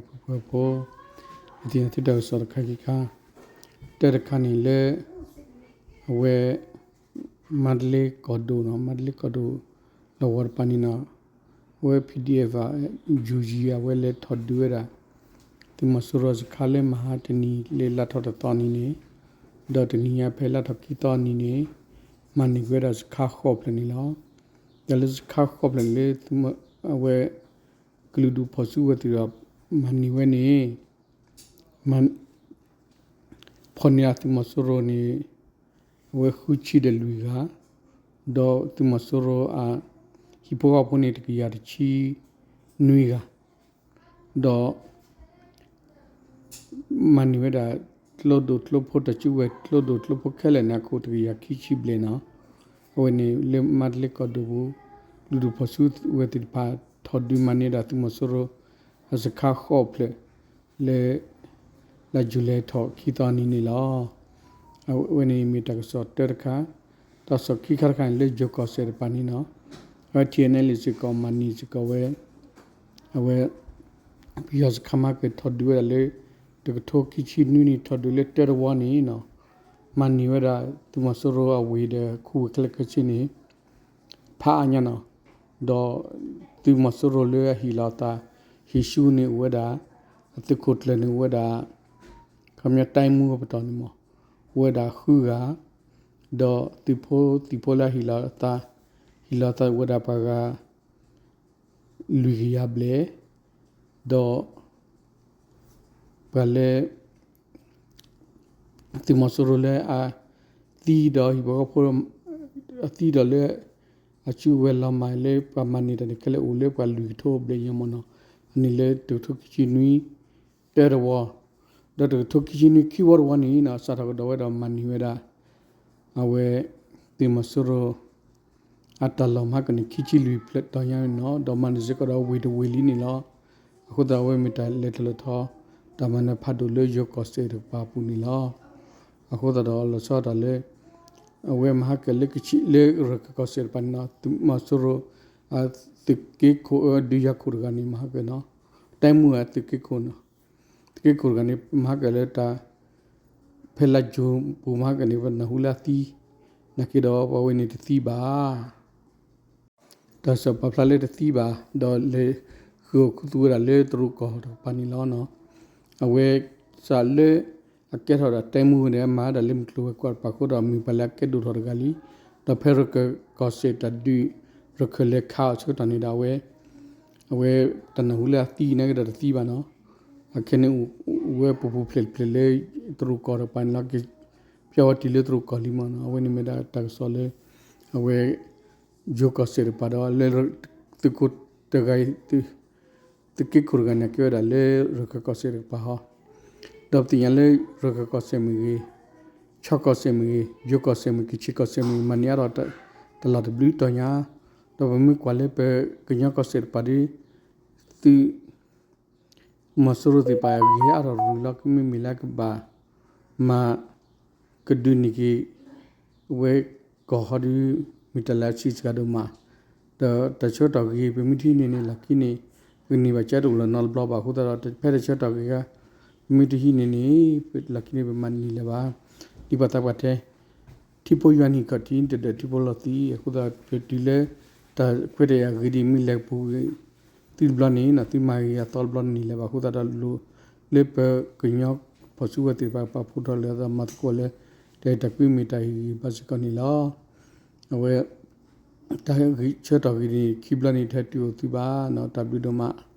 ပှၤဖှီၣ်ဖိ, ပသ့ၣ်ညါသုတၢ်ကစီၣ်တခါခံခါ, တၢ်တခါန့ၣ်လၢ အဝဲ မါတလ့ကီၢ်ဒိၣ်နီၤ, မါတလ့ကီၢ်ဒိၣ် လီၢ်ဝီတပၤန့ၣ်နီၤ, အဝဲ ပီၣ်ဒံၣ်အဲၣ်ဖ် ယူၢ်ယံၤ အဝဲလဲၤထီၣ်ဒုးဝဲဒၣ် သုးမီၤစိရိၤစခါလၢမဟါတနံၤလၢလါထီၣ်တသီနံၤန့ၣ်, ဒီးတနံၤညါဖဲလါထီၣ်ခံသီနံၤန့ၣ် မၤန့ၢ်က့ၤဝဲဒၣ်စခါဃိးဖျၢၣ်န့ၣ်လီၤ. ဒီးလၢစခါဃိးဖျၢၣ်န့ၣ်လၢ အဝဲ ကလုာ်ဒူၣ်ဖီၣ်စုကဝဲၤသ့ၣ်တဖၣ် မၤန့ၢ်ဝဲန့ၣ် ဖီၣ်န့ၢ်အသုးမီၤစိရိၤန့ၣ် အဝဲဃုဆံဒီးလွံၢ်ဂၤ, ဒီးသုးမီၤစိရိၤအဟံၣ်ဖိဃီဖိန့ၣ် တကယၤတဆံနွံဂၤ, ဒီး မၤန့ၢ်ဝဲဒၣ် ကျိဒိၣ်ကျိဖိ တၢ်စုကဝဲၤကျိဒိၣ်ကျိဖိခဲလၢာ်န့ၣ် အခိၣ်တကယၤခံဆံဘျဲၣ်နီၤ. အဝဲန့ၣ်လၢမါတလ့ကီၢ်ဒိၣ်ပူၤ ကလုာ်ဒူၣ်ဖီၣ်စုကဝဲၤသ့ၣ်တဖၣ် ထီၣ်ဒုးမၤန့ၢ်ဒၣ်သုးမီၤစိရိၤ အစခါဃိးဖျၢၣ် လၢ လါယူၤလံထီၣ်ခံသီနံၤန့ၣ်လီၤ. အဝဲန့ၣ်မ့ၢ်တၢ်ကစီၣ်တၢတခါ, တၢ်ကစီၣ်ခံခါတခါန့ၣ်လၢယိၤကီၢ်စဲၣ်တပၤန့ၣ်နီၤ, အဝဲ ထံၣ်အဲၣ်နဲၣ်လံၣ် စ့ၢ်ကီးမၤန့ၢ်စ့ၢ်ကီးဝဲ အဝဲ ပယီၤစခါမၤက့ၤထီၣ်ဒုးဝဲဒၣ်လၢ တကထိခံဆံနွံနံၣ် ထီၣ်ဒုးလၢတၢတဝီန့ၣ်နီၤ, မၤန့ၢ်ဝဲဒၣ်သုးမီၤစိရိၤအဝ့ၢ်ဒီးခူဝ့ၢ်ခဲလၢာ်ခဲဆ့န့ၣ် ဖးအါညါနီၤ, ဒီးသုးမီၤစိရိၤလၢအဟ့ၣ်လီၤအသး ဟ့ၣ်ဆူန့ၣ်အိၣ်ဝဲဒၣ် အသုးခိၣ်ကျၢၢ်န့ၣ်အိၣ်ဝဲဒၣ် ခီပညီ တိုင်းမှူး ပတီၢ်န့ၣ်မ့ၢ် အိၣ်ဝဲဒၣ်ဃုဂၤ, ဒီးသုးဖိသံၣ်ဖိလၢအဟ့ၣ်လီၤအသး ဟ့ၣ်လီၤအသးအိၣ်ဝဲဒၣ်ပှၤဂၤ လွံၢ်ကယၤဘျဲၣ်, ဒီး ပှၤလၢ သုးမီၤစိရိၤလၢအသံဒီးဟံၣ်ဖိဃီဖိ အသံဒီးလၢ အစုကဝဲၤလီၤမၢ်လၢပှၤမၤန့ၢ်တၢ်န့ၣ် ခဲလၢာ်အိၣ်လၢပှၤလွံၢ်ကထိဘျဲၣ်ညါမ့ၢ်နီၤ, အန့ၣ်လၢတကထိခံဆံနွံ တၢတဝီ, ဒီးတကထိခံဆံနွံခံဝီတဝီန့ၣ်နီၤ စးထီၣ်ကဒီးဝဲဒီးမၤန့ၢ်ဝဲဒၣ် အဝဲ သုးမီၤစိရိၤ အတၢ်လီၢ်မဟါကန့ၣ် ခံဆံလွံၢ်ဖျၢၣ်တီၤညါန့ၣ်နီၤ, ဒီးမၤန့ၢ်စ့ၢ်ကီးဒီးဝ့ၢ်တဝ့ၢ်လံန့ၣ်လီၤ. အဃိသတးအဝဲမ့ၢ်တၢ်လဲၤထီၣ်လဲၤထီ တၢ်မၤနၢၤဖးဒိၣ်လၢယိၤကီၢ်စဲၣ်တကပၤအပူၤန့ၣ်လီၤ. အဃိသတးဒီးလီၤဆီဒၣ်တၢ်လၢ အဝဲမဟါကလၢကဆံးလၢရခၢၣ်ကီၢ်စဲၣ်တကပၤန့ၣ်နီၤ, သုးမီၤစိရိၤ အသုးက့ခိၣ် ဒုးယၤခိၣ်တဂၤန့ၣ် မဟါကနီၤ, တိုင်းမှူး အသုးက့ခိၣ်နီၤ, သုးက့ခိၣ်တဂၤန့ၣ် မဟါကလၢတၢ် ဖဲလါယူၤပူၤမဟါကန့ၣ် ပနၢ်ဟူလၢအသံ, နာ်က့ဒီးပှၤဝဲန့ၣ်တသံဘၣ်. တၢ်ကစီၣ်ပာ်ဖျါလၢတသံဘၣ်, ဒီးလဲၤဃုာ်အိၣ်ခူသူၣ်ဝဲဒၣ်လၢတရူးကီၢ်တကပၤန့ၣ်လီၤ. အဝဲစးလၢ အကဲထီၣ်ဒၣ်တိုင်းမှူးန့ၣ် အမၤဒၣ်လၢမုၢ်ကျိၤဝဲၤကွာ်တပၤအဃိဒီး မ့ၢ်ပှၤလၢအကဲဒိၣ်ထီၣ်တဂၤလံ. ဒီးဖဲရခၢၣ်ကီၢ်စဲၣ်တၢ်ဒုး ရခၢၣ်လဲၤခးအီၤဆၢကတီၢ်န့ၣ်ဒီး အဝဲ အဝဲတၢ်နၢ်ဟူလၢအသံနာ်က့ဒီးတသံဘၣ်နီၤ, အခဲန့ၣ်အိၣ်ဝဲပူၤပူၤဖျဲးဖျဲးလၢတရူးကီၢ်တကပၤန့ၣ်လီၤ. က့ၤပျီဝဲတံၢ်လၢတရူးကီၢ်လံမ့ၢ်နီၤ, အဝဲန့ၣ်မ့ၢ်ဒၣ်တၢ်ကစီၣ်လၢ အဝဲ ယိၤကီၢ်စဲၣ်တကပၤဒီး လၢသုးခိၣ်တဂၤအံၤ သုးက့ခိၣ်တဂၤန့ၣ် ကဲဝဲဒၣ်လၢရခၢၣ်ကီၢ်စဲၣ်တကပၤဟီ, ဒီးပသ့ၣ်ညါလၢရခၢၣ်ကီၢ်စဲၣ်မ့ၢ်ဂ့ၤ, ခၠီကီၢ်စဲၣ်မ့ၢ်ဂ့ၤ, ယိၤကီၢ်စဲၣ်မ့ၢ်ဂ့ၤ, ကချ့ၣ်ကီၢ်စဲၣ်မ့ၢ်ဂ့ၤ, မၤန့ၢ်အါထီၣ်တၢ်လီၢ်တဘျုးတီၤညါ, ဒီးပမ့ၢ်ကွၢ်လၢပကညီကီၢ်စဲၣ်တကပၤဒီး သုး မီၤစိရိၤသ့ၣ်တဖၣ်ဂ့ၤအါထီၣ်တရူးလီၤ. မ့မ့ၢ်လၢကဘၣ်မၤ ကဒုးန့ၢ်က့ၤ ဝဲကီၢ်ဟီဒီး မ့ၢ်တၢ်လၢအဆံးစှၤဒိၣ်မး, ဒီးတၢ်ဆၢကတီၢ်ဂ့ၤ ပမ့ၢ်တဟံးန့ၢ်န့ၣ် လီၢ်ခံန့ၣ် ပကန့ၢ်ဘၣ်ကဲတအိၣ်လၢၤနီတဘျီဘၣ်. အဃိသတးဒီး ဖဲတၢ်ဆၢကတီၢ်ဂ့ၤဂၤ ပမ့ၢ်တဟံးန့ၢ်န့ၣ် လီၢ်ခံန့ၣ် ပမၤနံၤလၢၤဘၣ်. ဒ်ပှၤသးပှၢ်တဲ ထံဖိယွၤနံၣ်ခီၣ်ထံး တဒၢးထံဖိလီၤသံး, အဃိသတး ပတုၤလၢ တၢ်ခွဲးတၢ်ယာ်ဂ့ၤဒ်အံၤ မ့ၢ်လဲၤပူၤဂ့ၤ သုတဘျီန့ၣ်နီၤ သုမၤဂ့ၤအသီတဘျီန့ၣ်လၢၤဘၣ်. အဃိသတးဒီး လိၣ်လၢပကညီဖီၣ်စုကဝဲၤသ့ၣ်တဖၣ် ပာ်ဖှိၣ်ထီၣ်လၢအသး မၤသကိးလၢ တၢ်အဲၣ်တၢ်ကွံမ့ၢ်တၢ်ဟ့ၣ်ဂံၢ်ဘါစ့ၢ်ကီးန့ၣ်လီၤ. အဝဲ တၢ်ဆၢကတီၢ်ဂ့ၤန့ၣ် ခံဘျီန့ၣ် တဟဲတုၤအိၣ်သုဘၣ်နီၤ, တၢ်ဘျုးဒိၣ်မး.